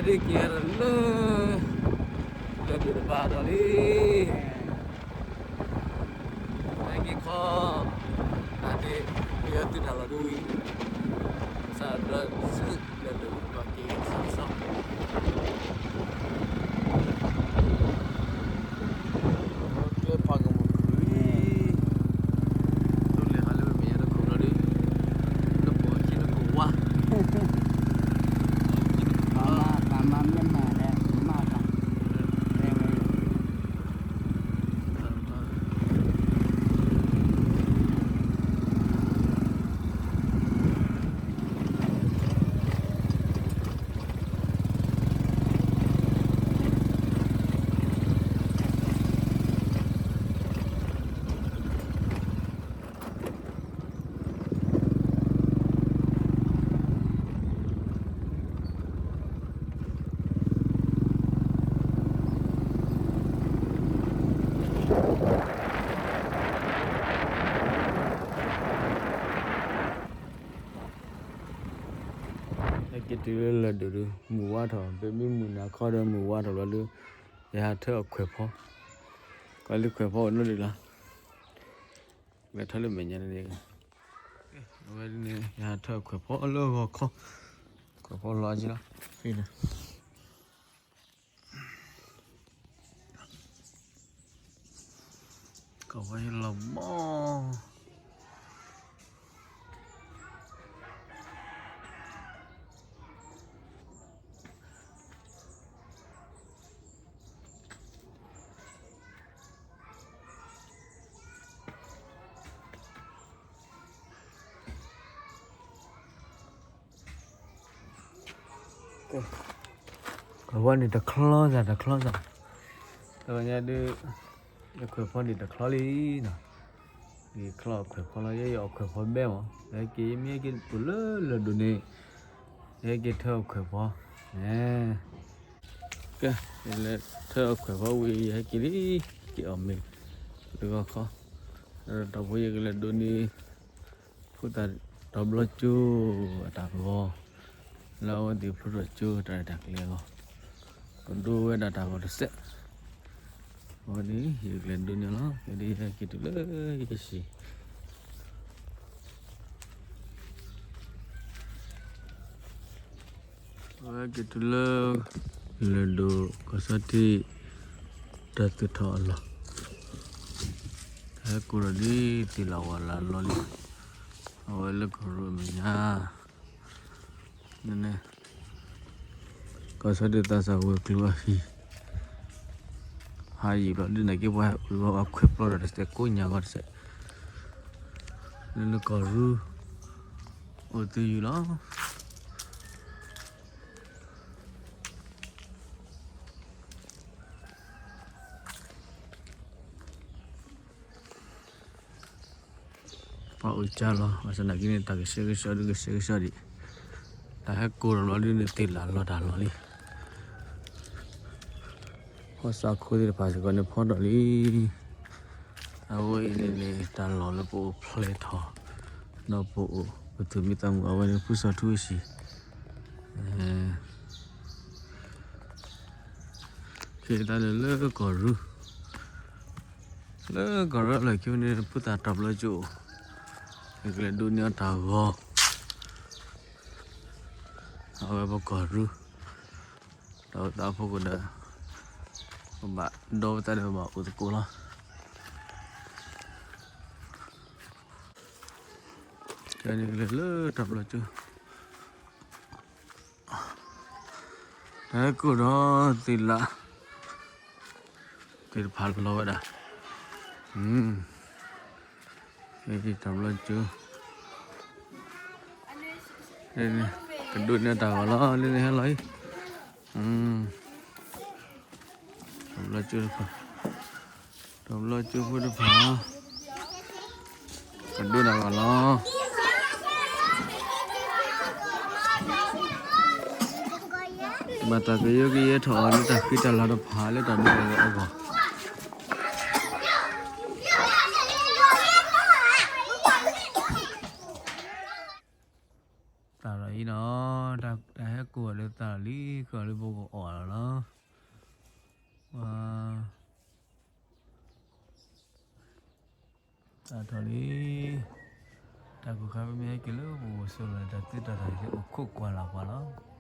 လၢက့ၤဒီးလၢ လၢဒိၣ်တဘၣ်ဒီးလံ, ဟဲက့ၤခီ တၢ်ဒ့ ပယီၤသုးတၢ်လီၢ်ဒ်ဝံၤ စးဘျီ ဆူလၢဒိၣ်တဘၣ်က့ၤကစီၣ် ကဲဖးကမူၣ်ခုၣ်, သူလ့ၤဟးလၢပမဲာ်ညါတခိၣ်လီၤဒုး, တပိာ်က့ၤတခိၣ်ဝါ, ပှၤမၤ ပှၤမၤမ့ၢ်မၤဒီး မၤတၢ် တဲဝဲ ဟဲက့ၤတုၤလၢလၢၢ်ဒိၣ်ဒုး မုၢ်ဝါထီၣ်, ပမ့ၢ်မုၢ်နၤခီဒီးမုၢ်ဝါထီၣ်ဘျီဒုး ယဟးထၢအခွဲးဖီ, ကီလၢခွဲးဖီအိၣ်နီတဒုလီၤ, လဲၤထီၣ်လၢမဲာ်ညါန့ၣ်, အဝဲန့ၣ် ယဟးထၢအခွဲးဖီလၢဂီၤခီ, ခွဲးဖီလီၤက့ၤလီၤ, ကီၢ်ဝဲလီၤဘီ ကီၢ်ဝဲန့ၣ်တချီစၢ်တချီစၢ်, တဝဲညါဒုး ယခွဲးဖီန့ၣ်တချီလံနီၤ, ယချီအခွဲးဖီလီၤ, ယဲယအခွဲးဖီဘဲမး, ယဟဲက့ၤ ယမ့ၢ်ဟဲက့ၤပိာ်လၢလၢၢ်ဒိၣ်န့ၣ်, ယဟဲက့ၤထၢအခွဲးဖီ, ကဲ ယလဲၤထၢအခွဲးဖီဝံၤ ယဟဲက့ၤလံ, က့ၤအီၣ်မ့ၤ လၢဂီၤခီ, ဒီးတၢ်ဖိယကလဲၤဒိးန့ၢ် ဖိသၣ်တီဘျီကၠိအတၢ်ဂီၤ, လၢအဝဲသ့ၣ်ဖျိထီၣ်ကၠိတၢ်ရဲၣ်တၢ်ကျဲၤအဂီၢ်, ကဒိဝဲဒၣ်တၢ်ဂီၤတစဲး, အဝဲန့ၣ် ယကလဲၤဒိးန့ၢ်လီၤ, ကဲဒ်ဟဲက့ၤတုၤလၢယကဆံး အဝဲက့ၤတုၤလၢ လၢၢ်ဒိၣ်ကီၢ်စီၤထံး တၢ်သူၣ်ထီၣ်အလီၢ်, ဟဲကိးဒီးဒ်သ့ၣ်လၢဝၤလၢလီၢ်လံ, အဝဲလၢကရူၢ်အမဲာ်ညါ န့ၣ် ကီၢ်စီၤထံးသးစၢ်ဝဲၤကျိၤအဟံၣ်, ဟးယံာ်ဘျီဒ်န့ၣ်က့ ပှၤအုၣ်ဂီၤအခွဲးပျီဒီးတစဲးကိးညါဂီၤတစဲး, လၢလၢကီၢ်ရူၢ် အိၣ်သုယုၢ်လီၤ. ပှၤအိၣ်ကၢ်လီၤ, ဘၣ်ဆၣ်သနာ်က့န့ၣ် တၢ်ကဆှဲကဆှီဒုးကဆှဲကဆှီဒံး, တၢ်ဟဲကိးထီၣ်ဘျီဒုးန့ၣ် သ့ၣ်လၢ်လီၤတၢ်လီၢ်လံ. ဖီၣ်စးခိသ့ၣ်တဖၣ်စ့ၢ်ကီးန့ၣ်ဖီထီၣ်လံ. အဝဲအံၤန့ၣ်န့ၣ် တၢ်လီၢ်လၢပအိၣ်ဖျဲၣ်ထီၣ်, ဒီးပအိၣ်ပသူၣ်မံသးမုာ်အဝဲန့ၣ် ဖုစီၤထူအဟံၣ် ကဲတၢ်လၢလၢကီၢ်ရူၢ်, လၢကီၢ်ရူၢ်လၢခံန့ၣ် ဖုသၣ်တီဘျီကၠိအိၣ်, ကလဲၤဒိးန့ၢ်အီၤတၢ်ဂီၤ, အဝဲပကီၢ်ရူၢ်, ဒီးသးဖိကဒီး, ပဘၣ်ဒီပသးဒီးပဘၣ်အိၣ်သကိးလီၤ. ကဲန့ၣ်ကလဲၤလၢတီဘျီကၠိ တၢ်ဟဲကိးဒီးသ့ၣ်လၢ် သ့ၣ်တဖၣ်လီၤဝဲဒၣ်, တီဘျီကၠိ, ကဒိးန့ၢ်တၢ်ဂီၤလီၤ လၢန့ၣ်ဟဲလီၤအံၤ, တီဘျီကၠိတဖၣ် တီဘျီကၠိဖိတဖၣ် ကဒိးတၢ်ဂီၤလီၤ. ဘၣ်တၢ်ကယိကယဲထီၣ်အီၤလၢတၢ်ဃံတၢ်လၤတဖၣ်လၢတၢ်ဒိးတၢ်ဂီၤအဂီၢ်. သးထီၣ်အံၤနီၤ, တၢ်ဟဲကိးအီၤဒီးသးထီၣ်လံ, ဃုအီၤလၢပကအီၣ်လီၤလီၤ. သးထီၣ်လံ, တၢ်ကိၢ်ခါမ့ၢ်ဟဲက့ၤလၢပအိၣ်ဆိးလီၤန့ၣ် တၢ်သုတၢ်သးန့ၣ်အိၣ်ခိးကွၢ်လၢ်ပှၤလီၤ.